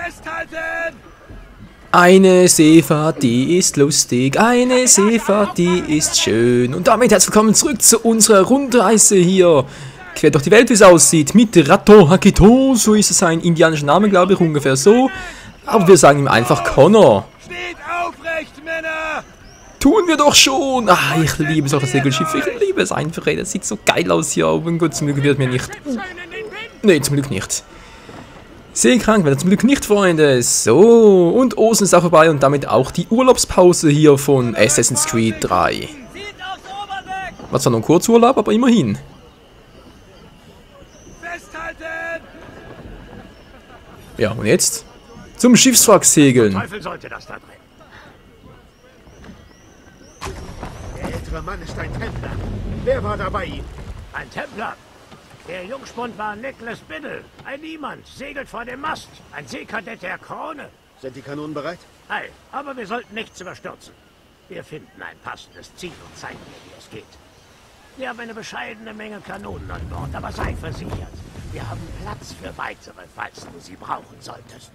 Festhalten! Eine Seefahrt, die ist lustig, eine Seefahrt, die ist schön. Und damit herzlich willkommen zurück zu unserer Rundreise hier. Quer durch die Welt, wie es aussieht, mit Raton Hakito, so ist es ein indianischer Name, glaube ich, ungefähr so. Aber wir sagen ihm einfach Connor. Steht aufrecht, Männer! Tun wir doch schon! Ah, ich liebe solche Segelschiff, ich liebe es einfach, ey. Das sieht so geil aus hier, aber gut, zum Glück wird mir nicht... Nee, zum Glück nicht. Seekrank wird zum Glück nicht, Freunde. So, und Ostern ist auch vorbei und damit auch die Urlaubspause hier von Assassin's Creed 3. War zwar noch ein Kurzurlaub, aber immerhin. Festhalten! Ja, und jetzt? Zum Schiffswrack segeln. Teufel sollte das da drin? Der ältere Mann ist ein Templer. Wer war da bei ihm? Ein Templer. Der Jungspund war Nicholas Biddle. Ein Niemand, segelt vor dem Mast. Ein Seekadett der Krone. Sind die Kanonen bereit? Ei, aber wir sollten nichts überstürzen. Wir finden ein passendes Ziel und zeigen dir, wie es geht. Wir haben eine bescheidene Menge Kanonen an Bord, aber sei versichert. Wir haben Platz für weitere, falls du sie brauchen solltest.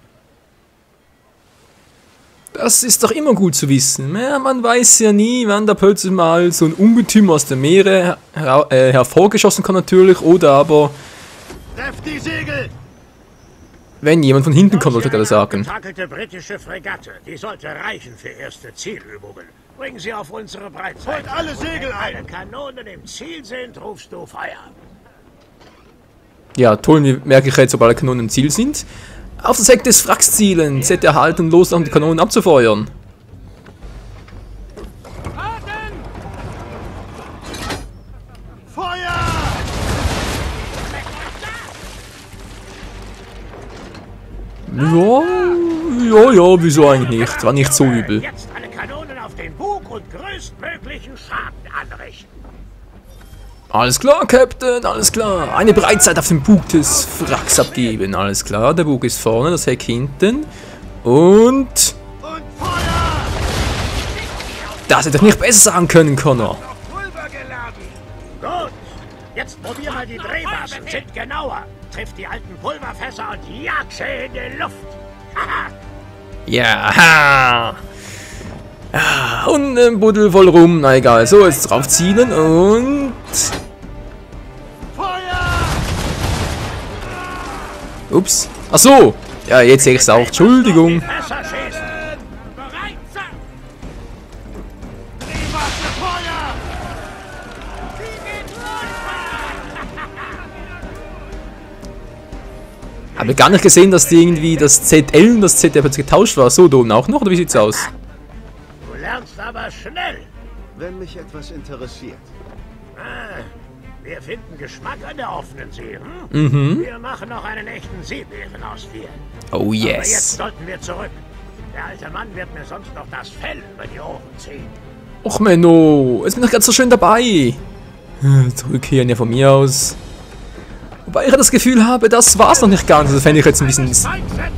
Das ist doch immer gut zu wissen. Ja, man weiß ja nie, wann da plötzlich mal so ein Ungetüm aus dem Meere hervorgeschossen kann natürlich, oder aber Trefft die Segel! wenn jemand von hinten kommt, wollte ich gerade sagen. Getakelte britische Fregatte, die sollte reichen für erste Zielübungen. Bring sie auf unsere Breitseite. Holt alle Segel Wenn ein! alle Kanonen im Ziel sind, rufst du Feuer. Ja, toll, wie merke ich jetzt, ob alle Kanonen im Ziel sind. Auf das Heck des Wracks zielen, Z erhalten und los, um die Kanonen abzufeuern. Feuer! Ja, wieso eigentlich nicht? War nicht so übel. Jetzt alle Kanonen auf den Bug und größtmöglichen Schaden anrichten. Alles klar, Captain, alles klar. Eine Breitseite auf dem Bug des Wracks abgeben. Alles klar, der Bug ist vorne, das Heck hinten. Und... Und Feuer! das hätte ich nicht besser sagen können, Connor. Pulver geladen! Gut, jetzt probier mal die Drehmaßen. Sind genauer. Triff die alten Pulverfässer und jag sie in die Luft. Haha. Ja, ha. Ah, und ein Buddel voll rum. Na egal, so, jetzt draufziehen und... Feuer! Ups. Ach so. Ja, jetzt sehe ich es auch. Entschuldigung. Fässer schießen. Bereit sein! Drehmasse Feuer! Habe gar nicht gesehen, dass die irgendwie das ZL und das ZR plötzlich getauscht war. So, da oben auch noch, oder wie sieht's aus? Du lernst aber schnell. Wenn mich etwas interessiert. Ah, wir finden Geschmack an der offenen See. Hm? Wir machen noch einen echten Seebären aus dir. Oh Aber jetzt yes. sollten wir zurück. Der alte Mann wird mir sonst noch das Fell über die Ohren ziehen. Och Menno, jetzt bin ich ganz so schön dabei. Zurückkehren ja von mir aus. Wobei ich das Gefühl habe, das war's noch nicht ganz. Das fände ich jetzt ein bisschen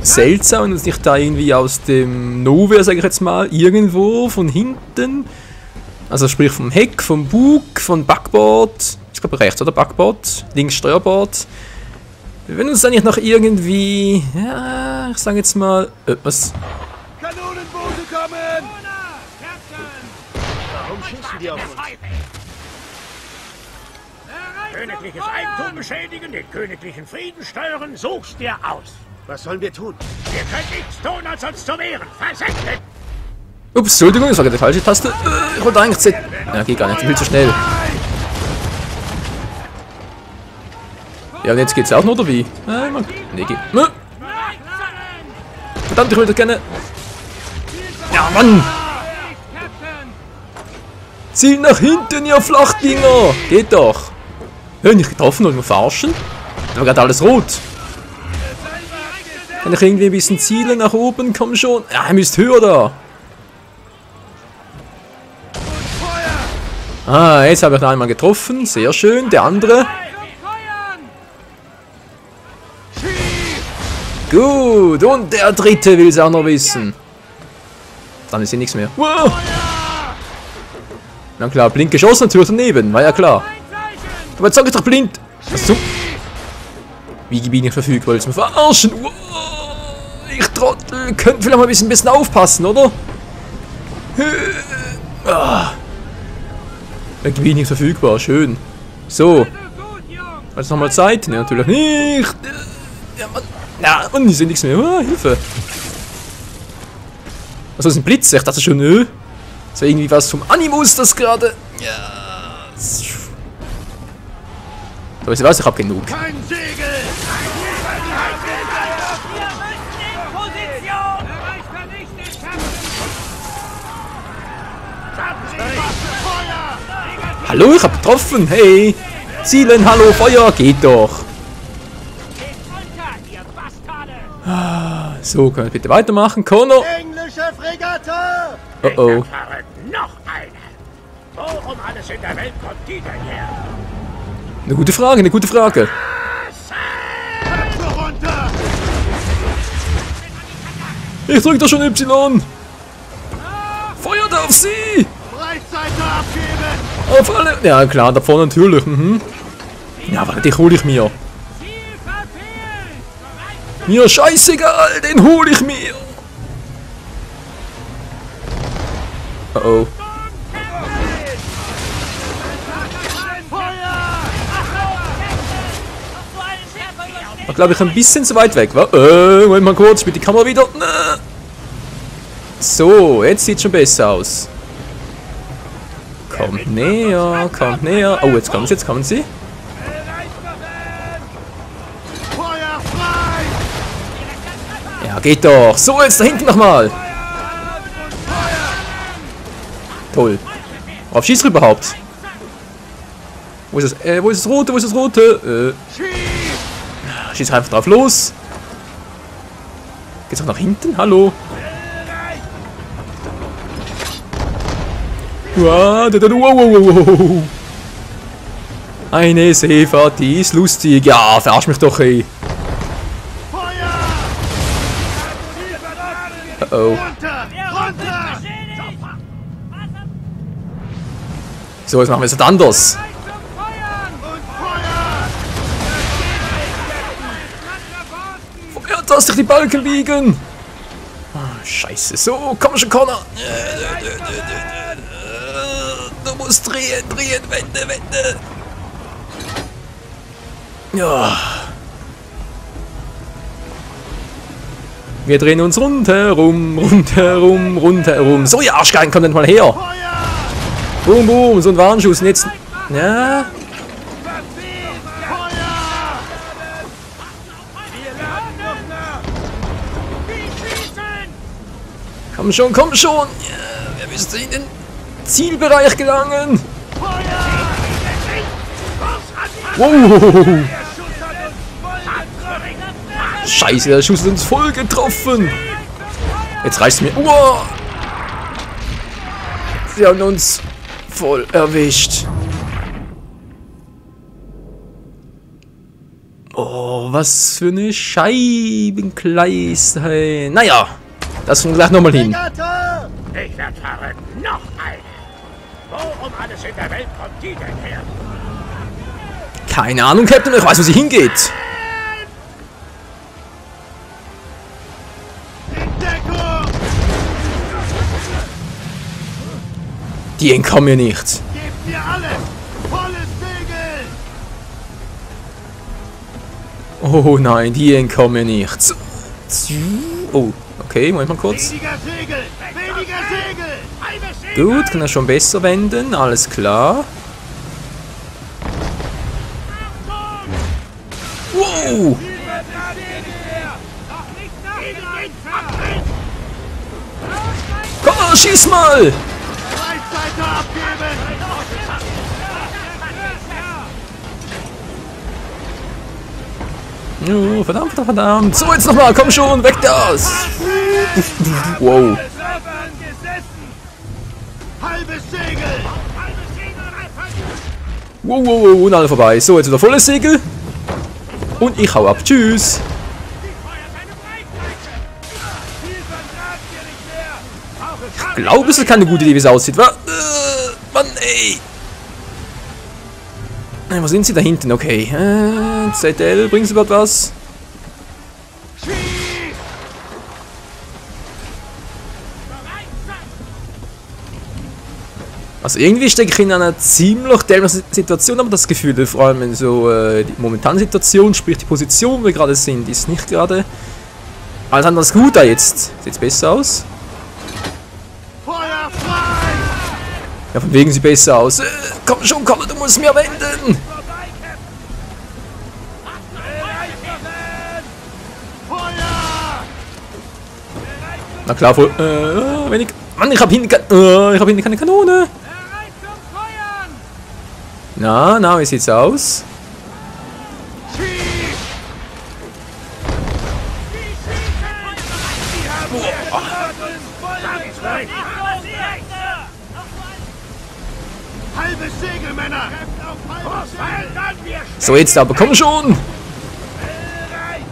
seltsam, wenn es nicht da irgendwie aus dem Nowhere, sage ich jetzt mal, irgendwo von hinten. Also sprich vom Heck, vom Bug, von Backbord. Ich glaube rechts, oder? Backbord, links Steuerbord. Wenn uns dann nicht noch irgendwie, ja, ich sage jetzt mal, was? Kanonenboote kommen! Warum schießen die auf uns? Königliches Eigentum beschädigen, den königlichen Frieden stören, such's dir aus. Was sollen wir tun? Wir können nichts tun, als uns zu wehren. Versenken! Ups, Entschuldigung, das war die falsche Taste. Ich wollte eigentlich Z... Ja, geht gar nicht, viel zu schnell. Ja, und jetzt geht's auch noch, oder wie? Nee, geht... Verdammt, ich würde gerne... Ja, Mann! Ziel nach hinten, ihr Flachdinger! Geht doch! Ja, nicht getroffen, oder nur verarschen? Da war gerade alles rot. Kann ich irgendwie ein bisschen zielen nach oben? Komm schon! Ja, ihr müsst höher da! Ah, jetzt habe ich noch einmal getroffen. Sehr schön. Der andere. Gut. Und der dritte will es auch noch wissen. Dann ist hier nichts mehr. Wow. Na klar, blind geschossen, natürlich daneben. War ja klar. Aber jetzt sag ich doch blind. Was zum... Wie bin ich verfügbar? Willst du mich verarschen? Wow. Ich Trottel, könnt vielleicht mal ein bisschen aufpassen, oder? Irgendwie nicht verfügbar, schön. So. Jetzt nochmal Zeit? Ne, natürlich nicht. Ja, Mann. Ja, und ich sehe nichts mehr. Ah, Hilfe. Was ist ein Blitz? Ich dachte schon, nö. Das war irgendwie was vom Animus, das gerade. Ja. So, weißt du was? Ich hab genug. Kein Segel! Hallo, ich hab getroffen. Hey. Zielen, hallo, Feuer. Geht doch. So, können wir bitte weitermachen. Connor. Englische Fregatte! Oh oh. Noch eine! Wo um alles in der Welt kommt die denn her? Eine gute Frage, eine gute Frage. Köpfe runter! Ich drück doch schon Y. Feuert auf sie. Breitseite abgeben! Auf alle. Ja, klar, da vorne natürlich. Mhm. Ja, aber den hole ich mir. Mir scheißegal, den hole ich mir. Oh oh. War, glaube ich, ein bisschen zu weit weg, wa? Moment mal kurz, mit die Kamera wieder. So, jetzt sieht schon besser aus. Kommt näher, kommt näher. Oh, jetzt kommen sie, jetzt kommen sie. Feuer frei! Ja, geht doch. So, jetzt da hinten nochmal. Toll. Worauf schießt du überhaupt? Wo ist das? Wo ist das Rote? Wo ist das Rote? Schieß einfach drauf los. Geht's auch nach hinten? Hallo? Wow. Eine Seefahrt, die ist lustig. Ja, verarsch mich doch, ey. Oh oh. Runter! Runter! So, jetzt machen wir es halt anders. Feuert, dass dich die Balken liegen. Oh, scheiße. So, komm schon, Connor. Du musst drehen, Wende. Ja. Wir drehen uns rundherum. So, ihr Arschgeigen, kommt endlich mal her. Boom, boom, so ein Warnschuss. Und jetzt. Ja. Komm schon. Ja, wir müssen in den Zielbereich gelangen. Wow. Scheiße, der Schuss hat uns voll getroffen. Jetzt reicht's mir. Uah. Sie haben uns voll erwischt. Oh, was für eine Scheibenkleist. Hey. Naja, das kommt gleich nochmal hin. Ich erfahre noch eine! Wo um alles in der Welt kommt die denn her? Keine Ahnung, Captain, ich weiß, wo sie hingeht. Die entkommen mir nicht. Gebt mir alles! Volles Segel! Oh nein, die entkommen mir nicht. Oh, okay, Moment mal kurz. Weniger Segel! Weniger Segel! Gut, kann er schon besser wenden, alles klar. Wow! Komm, schieß mal! Breitseite abgeben! Oh, verdammt. So, jetzt nochmal, komm schon, weg das! Wow. Halbes Segel! Wow, und alle vorbei. So, jetzt wieder volles Segel. Und ich hau ab. Tschüss. Ich glaube, es ist keine gute Idee, wie es aussieht. Mann, ey. Wo sind sie? Da hinten, okay. ZL, bringst du überhaupt was? Also irgendwie stecke ich in einer ziemlich dämlichen Situation, aber das Gefühl, vor allem in so die momentane Situation, sprich die Position, wo wir gerade sind, ist nicht gerade alles anders gut da jetzt. Sieht's besser aus? Feuer frei! Ja, von wegen sieht besser aus. Komm schon, komm, du musst mir wenden! Feuer! Na klar, voll, wenig. Mann, ich hab hinten keine Kanone. Na, wie sieht's aus? Halbes Segel, Männer! So, jetzt aber, komm schon!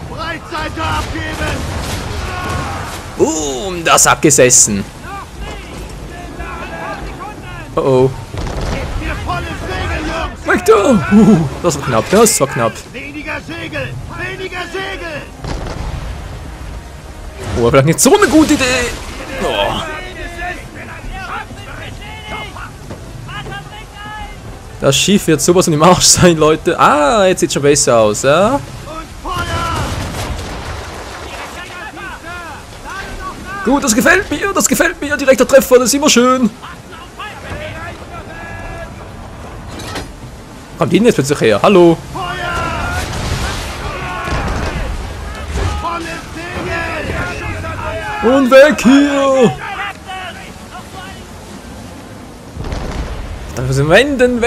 Breitseite abgeben! Boom, das hat gesessen. Oh oh. Gebt mir volles Segel, Jungs! Weg da! Das war knapp, das war knapp. Weniger Segel! Weniger Segel! Oh, vielleicht nicht so eine gute Idee. Oh. Das Schiff wird sowas von im Arsch sein, Leute. Ah, jetzt sieht schon besser aus, ja? Und Feuer! Gut, das gefällt mir, das gefällt mir. Direkter Treffer, das ist immer schön. Kommt die denn jetzt plötzlich her? Hallo? Feuer! Volles Segel! Und weg hier! Dann müssen wir wenden.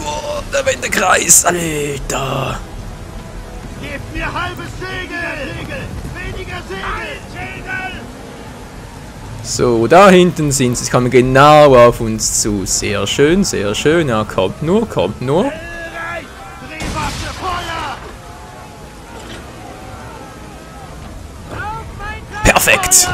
Oh, der Wendekreis, Alter. Gebt mir halbes Segel! Weniger Segel! So, da hinten sind sie. Es kommen genau auf uns zu. Sehr schön, sehr schön. Ja, kommt nur. Drehwasser, Feuer! Perfekt. Feuer!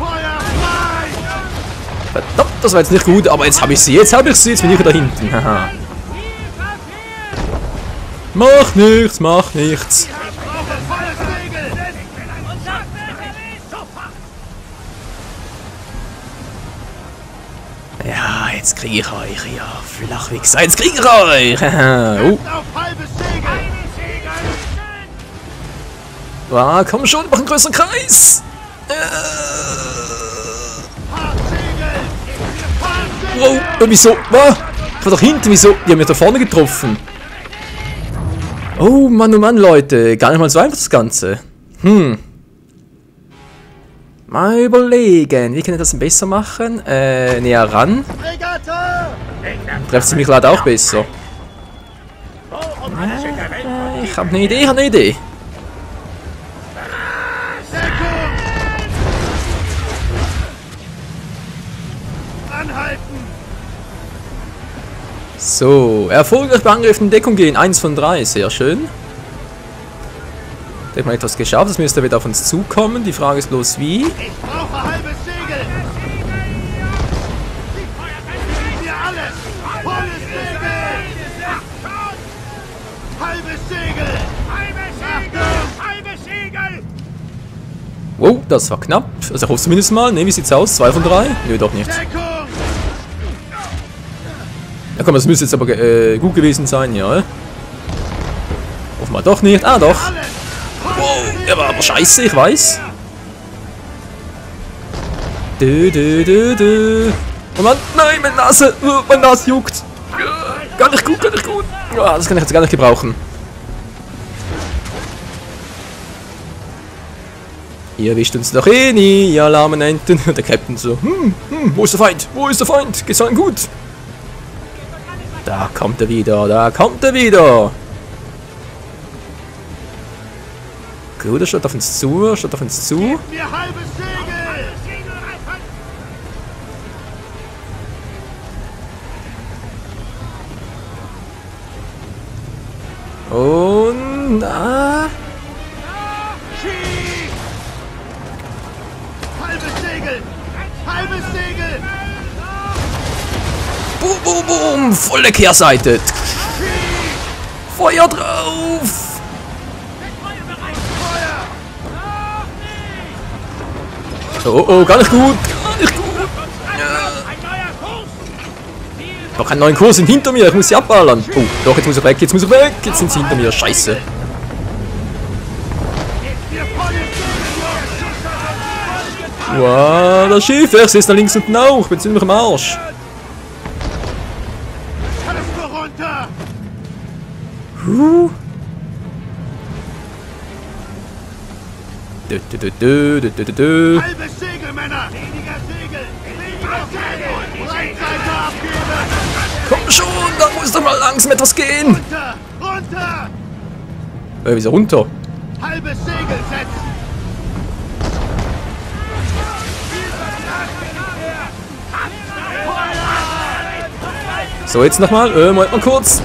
Feuer frei! Verdammt, das war jetzt nicht gut, aber jetzt habe ich sie. Jetzt bin ich da hinten. Haha. Mach nichts. Ich brauche volles Segel! Ja, jetzt kriege ich euch. Ja, Flachwichser, jetzt kriege ich euch. Haha. Oh. Auf halbes Segel! Ah, komm schon, mach einen größeren Kreis. Fahrtsegel! Wow, wieso? Was? Ich war doch hinten, wieso? Die haben mich da vorne getroffen. Oh Mann, Leute. Gar nicht mal so einfach das Ganze. Mal überlegen. Wie kann ich das denn besser machen? Näher ran. Regatta! Trefft sie mich leider auch besser. Ich habe eine Idee, Deckung! Anhalten! So, erfolgreich bei Angriffen in Deckung gehen. 1 von 3, sehr schön. Da hat man etwas geschafft, das müsste wieder auf uns zukommen. Die Frage ist bloß wie. Ich brauche halbes Segel! Gib mir alles! Volles Segel! Halbes Segel! Halbes Segel! Wow, das war knapp. Also ich hoffe zumindest mal. Ne, wie sieht's aus? 2 von 3? Nö, doch nicht. Deckung! Ja komm, das müsste jetzt aber gut gewesen sein, ja. Hoffen wir doch nicht. Ah, doch. Alles! Wow, der war aber scheiße, ich weiß. Oh Mann, nein, meine Nase juckt. Gar nicht gut. Ja, das kann ich jetzt gar nicht gebrauchen. Ihr wischt uns doch eh nie, ihr lahmen Enten. Der Captain so, wo ist der Feind? Geht's allen gut? Da kommt er wieder. Gut, er steht auf uns zu. Mir halbes Segel! Und na. Schief! Halbes Segel! Boom, volle Kehrseite. Feuer drauf. Oh, oh, gar nicht gut. Ein neuer Kurs! Noch einen neuen Kurs sind hinter mir, ich muss sie abballern. Oh, doch, jetzt muss ich weg, jetzt muss ich weg. Jetzt sind sie hinter mir, scheiße. Wow, das Schiff, ich sehe es da links unten auch. Ich bin ziemlich am Arsch. Köpfe runter! Halbes Segel, Männer! Weniger Segel! Weniger Segel! Breitseite abgeben! Komm schon, da muss doch mal langsam etwas gehen. Runter! Runter! Wieso runter? Halbes Segel setzen! So, jetzt nochmal. Moment mal kurz.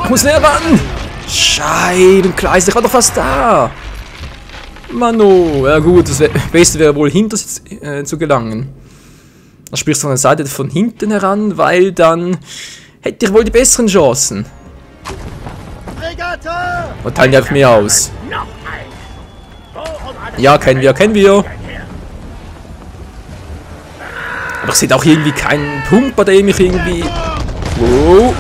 Ich muss näher ran. Scheibenkleist, ich war doch fast da. Mano, ja gut, das Beste wäre wohl hinter zu gelangen. Da sprichst du von der Seite von hinten heran, weil dann hätte ich wohl die besseren Chancen. Regatta! Und teilen die einfach mehr aus. Noch ein! So um alles Ja, kennen wir, kennen wir. her. Aber ich sehe auch irgendwie keinen Punkt, bei dem ich irgendwie... Wow.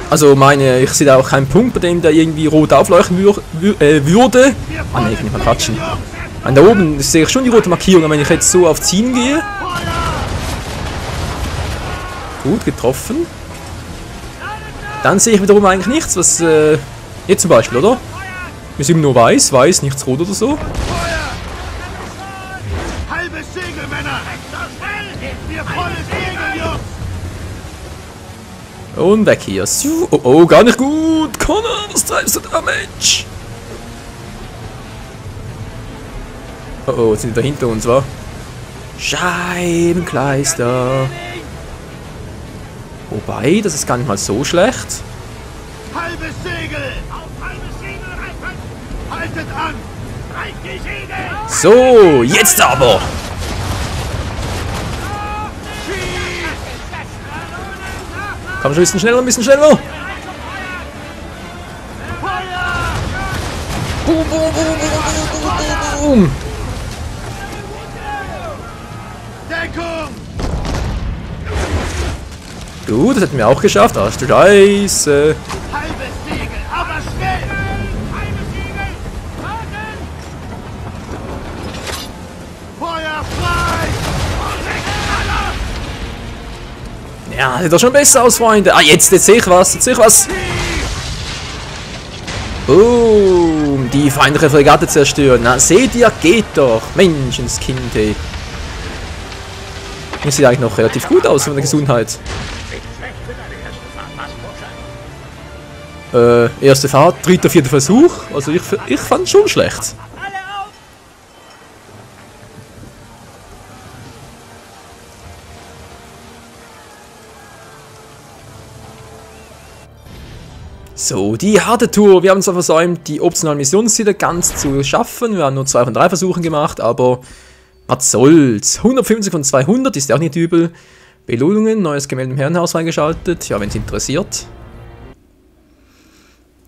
Also meine, ich sehe auch keinen Punkt, bei dem der irgendwie rot aufleuchten würde. Ah ne, ich kann nicht mal quatschen. Und da oben sehe ich schon die rote Markierung, wenn ich jetzt so auf Ziehen gehe. Gut, getroffen. Dann sehe ich wiederum eigentlich nichts, was... jetzt zum Beispiel, oder? Wir sind nur weiß, weiß, nichts rot oder so. Halbes Segel, Männer! Gebt mir volles Segel, Jungs! Und weg hier. Oh, oh, gar nicht gut. Connor, was treibst du da, Mensch? Oh, oh, jetzt sind die da hinter uns, wa? Scheibenkleister. Wobei, das ist gar nicht mal so schlecht. Halbes Segel! Auf halbes Segel reiten! Haltet an! Reit die Segel! So, jetzt aber. Komm schon ein bisschen schneller, ein bisschen schneller. Boom, boom, boom, boom, boom, boom. Deckung! Gut, das hätten wir auch geschafft. Ach du Scheiße. Halbes Segel, aber schnell! Halbes Segel! Warten! Feuer frei! Ja, sieht doch schon besser aus, Freunde. Ah, jetzt sehe ich was, jetzt sehe ich was. Boom, die feindliche Fregatte zerstören. Na, seht ihr, geht doch. Menschenskind, ey. Das sieht eigentlich noch relativ gut aus von der Gesundheit. Nicht schlecht für deine erste Fahrt, was, Bursche? Erste Fahrt, dritter, vierter Versuch. Also ich fand schon schlecht. Alle auf! So, die harte Tour. Wir haben zwar versäumt, die optionalen Missionsziele ganz zu schaffen. Wir haben nur 2 von 3 Versuchen gemacht, aber was soll's. 150 von 200 ist ja auch nicht übel. Belohnungen, neues Gemälde im Herrenhaus freigeschaltet. Ja, wenn es interessiert.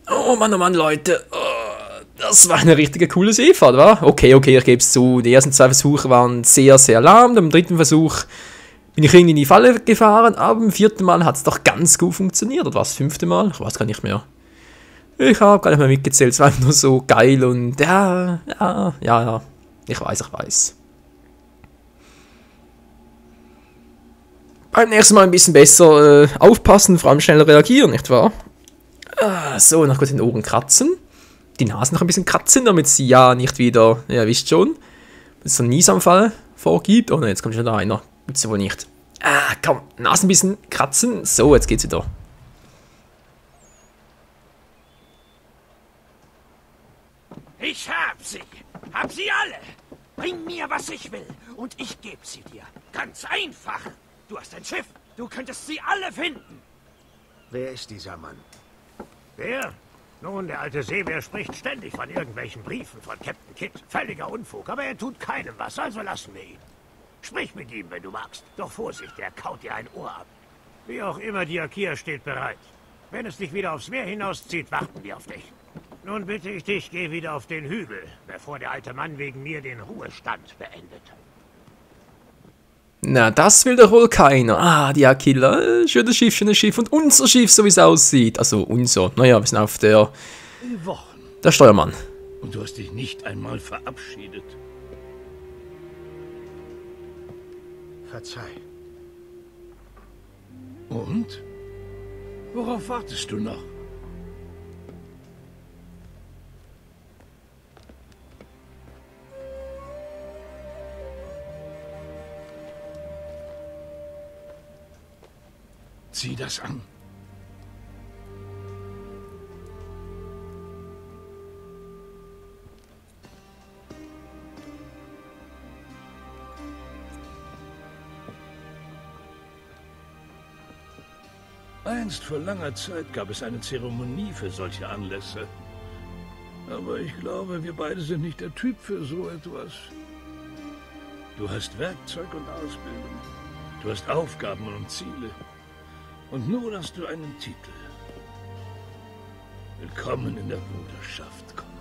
Oh Mann, Leute. Oh, das war eine richtige coole Seefahrt, wa? Okay, ich gebe es zu. Die ersten 2 Versuche waren sehr, sehr lahm. Beim dritten Versuch bin ich irgendwie in die Falle gefahren, aber beim 4. Mal hat es doch ganz gut funktioniert. Oder war es das 5. Mal? Ich weiß gar nicht mehr. Ich habe gar nicht mehr mitgezählt. Es war nur so geil und ja. Ich weiß. Beim nächsten Mal ein bisschen besser aufpassen, vor allem schneller reagieren, nicht wahr? So, noch kurz in den Ohren kratzen. Die Nase noch ein bisschen kratzen, damit sie ja nicht wieder, ja, wisst schon, wenn es so einen Niesanfall vorgibt. Oh ne, jetzt kommt schon da einer. Gibt's ja wohl nicht. Komm, Nase ein bisschen kratzen. So, jetzt geht's wieder. Ich hab sie! Hab sie alle! Bring mir, was ich will, und ich geb sie dir. Ganz einfach! Du hast ein Schiff, du könntest sie alle finden! Wer ist dieser Mann? Wer? Nun, der alte Seebär spricht ständig von irgendwelchen Briefen von Captain Kidd. Völliger Unfug, aber er tut keinem was, also lassen wir ihn. Sprich mit ihm, wenn du magst. Doch Vorsicht, er kaut dir ein Ohr ab. Wie auch immer, die Akia steht bereit. Wenn es dich wieder aufs Meer hinauszieht, warten wir auf dich. Nun bitte ich dich, geh wieder auf den Hügel, bevor der alte Mann wegen mir den Ruhestand beendet. Na, das will doch wohl keiner. Ah, die Aquila. Schönes Schiff. Und unser Schiff, so wie es aussieht. Also unser. Naja, wir sind auf der Steuermann. Und du hast dich nicht einmal verabschiedet. Verzeih. Und? Worauf wartest du noch? Zieh das an. Einst vor langer Zeit gab es eine Zeremonie für solche Anlässe. Aber ich glaube, wir beide sind nicht der Typ für so etwas. Du hast Werkzeug und Ausbildung. Du hast Aufgaben und Ziele. Und nun hast du einen Titel. Willkommen in der Bruderschaft, Connor.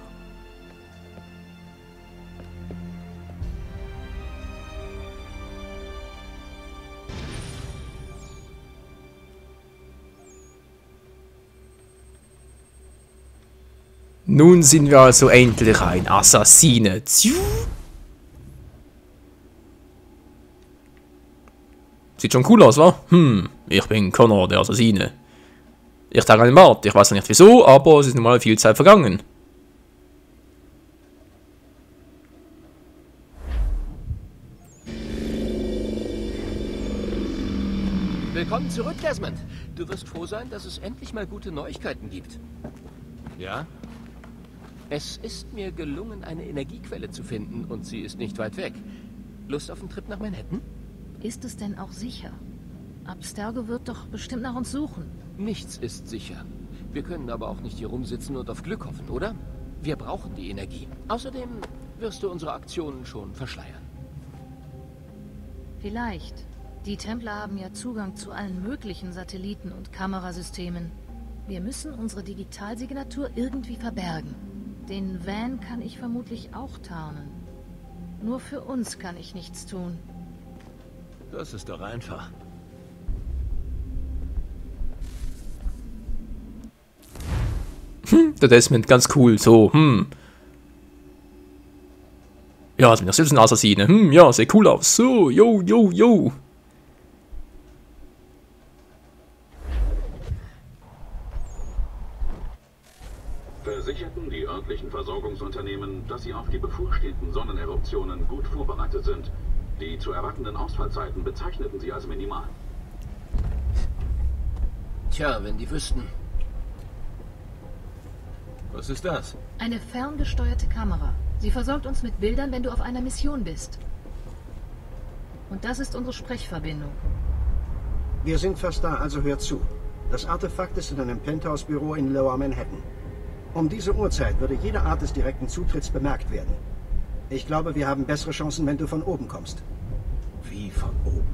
Nun sind wir also endlich ein Assassine. Sieht schon cool aus, wa? Ich bin Connor, der Assassine. Ich trage einen Bart, ich weiß noch nicht wieso, aber es ist nun mal viel Zeit vergangen. Willkommen zurück, Desmond. Du wirst froh sein, dass es endlich mal gute Neuigkeiten gibt. Ja? Es ist mir gelungen, eine Energiequelle zu finden und sie ist nicht weit weg. Lust auf einen Trip nach Manhattan? Ist es denn auch sicher? Abstergo wird doch bestimmt nach uns suchen. Nichts ist sicher. Wir können aber auch nicht hier rumsitzen und auf Glück hoffen, oder? Wir brauchen die Energie. Außerdem wirst du unsere Aktionen schon verschleiern. Vielleicht. Die Templer haben ja Zugang zu allen möglichen Satelliten und Kamerasystemen. Wir müssen unsere Digitalsignatur irgendwie verbergen. Den Van kann ich vermutlich auch tarnen. Nur für uns kann ich nichts tun. Das ist doch einfach. Der Desmond, ganz cool, so, Ja, also bin ich selbst ein Assassine. Ja, sieht cool aus. So, yo. Versicherten die örtlichen Versorgungsunternehmen, dass sie auf die bevorstehenden Sonneneruptionen gut vorbereitet sind. Die zu erwartenden Ausfallzeiten bezeichneten sie als minimal. Tja, wenn die wüssten. Was ist das? Eine ferngesteuerte Kamera. Sie versorgt uns mit Bildern, wenn du auf einer Mission bist. Und das ist unsere Sprechverbindung. Wir sind fast da, also hör zu. Das Artefakt ist in einem Penthouse-Büro in Lower Manhattan. Um diese Uhrzeit würde jede Art des direkten Zutritts bemerkt werden. Ich glaube, wir haben bessere Chancen, wenn du von oben kommst. Wie von oben?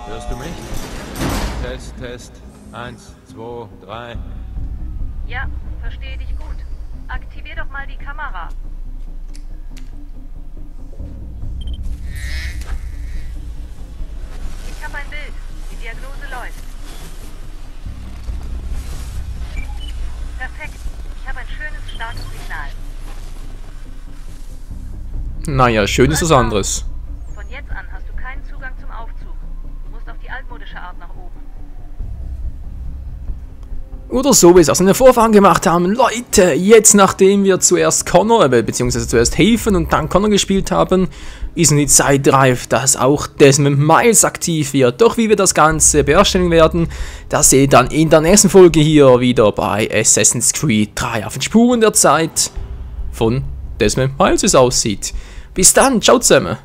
Hörst du mich? Test. 1, 2, 3. Ja, verstehe dich gut. Aktivier doch mal die Kamera. Ich habe ein Bild. Die Diagnose läuft. Perfekt. Ich habe ein schönes, starkes Signal. Naja, schön ist was anderes. Von jetzt an hast du keinen Zugang zum Aufzug. Du musst auf die altmodische Art nach oben. Oder so, wie es auch seine Vorfahren gemacht haben. Leute, jetzt nachdem wir zuerst Connor, beziehungsweise zuerst Haven und dann Connor gespielt haben, ist nun die Zeit reif, dass auch Desmond Miles aktiv wird. Doch wie wir das Ganze bewerkstelligen werden, das seht ihr dann in der nächsten Folge hier wieder bei Assassin's Creed 3 auf den Spuren der Zeit von Desmond Miles aussieht. Bis dann, ciao zusammen.